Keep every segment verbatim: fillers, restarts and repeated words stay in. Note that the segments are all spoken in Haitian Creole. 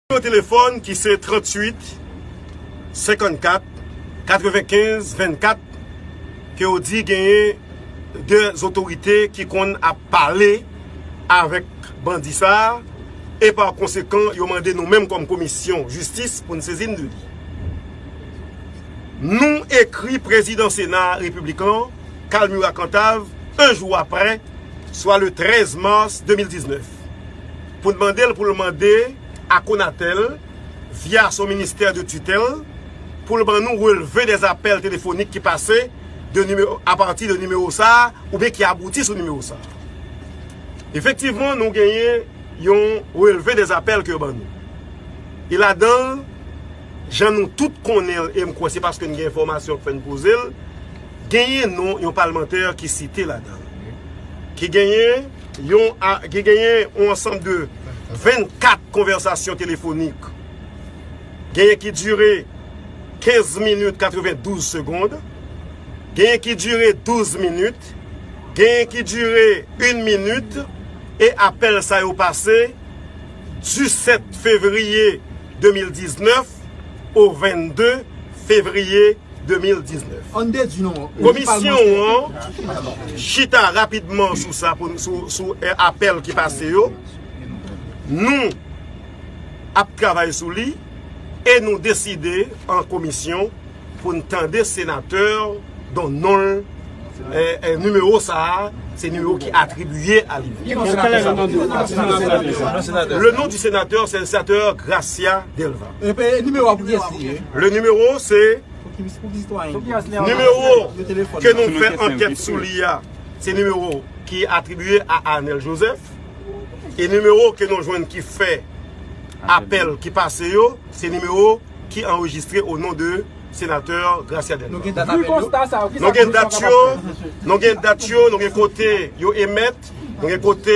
nimewo telefòn ki se tranntuit senkannkat katrevenkenz vennkat, ke yo di genyen de otorite ki konn ap pale avèk bandi sa a, e pa konsekan, yo mande nou menm kòm komisyon jistis pou n sezi n de li. Nou ekri prezidan Sena Repiblik lan, Carl Murat Cantave, un jour après, soit le treize mars deux mille dix-neuf, pou n mande l pou l mande a Conatel, via son ministè de tutèl, pou l ban nou relve dè apèl telefonik ki pase de nimewo, apati de nimewo sa a, oubyen ki abouti sou nimewo sa a. Efektivman, nou genyen yon relve dè apèl ke yo ban nou. E ladan l, jan nou tout konnen l, e m kwè se paske n gen enfòmasyon k fè n poze l, genyen non yon palmantè ki site ladan l. Ki genyen yon, a- ki genyen yon ansanm de vennkat konvèsasyon telefonik. Genyen ki dire kenz minit katrevendouz segonn. Genyen ki dire douz minit. Genyen ki dire yon minit. E apèl sa yo pase disèt fevriye de mil diznèf o vennde fevriye de mil diznèf. Komisyon an chita rapidman sou sa, pou, sou, sou, eh, apèl ki pase yo. Nou ap travay sou li e nou deside an komisyon pou n tande senatè dont non l, eh, eh, nimewo sa a, se nimewo ki atribiye a li menm. Le nom du sénateur, c'est le sénateur Gracia Delva. Epi nimewo a pou kiyès li ye? Le numéro, c'est nimewo ke nou fè ankèt sou li a, se nimewo ki atribiye a Arnel Joseph. E nimewo ke nou jwenn ki fè apèl ki pase yo, se nimewo ki anrejistre o non de senatè Gracia Delva. Nou gen dat apèl yo? Nou gen dat yo, nou gen dat yo, nou gen kote yo emèt, nou gen kote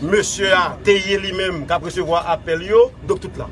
mesye a te ye li menm k ap resevwa apèl yo, donk tout la.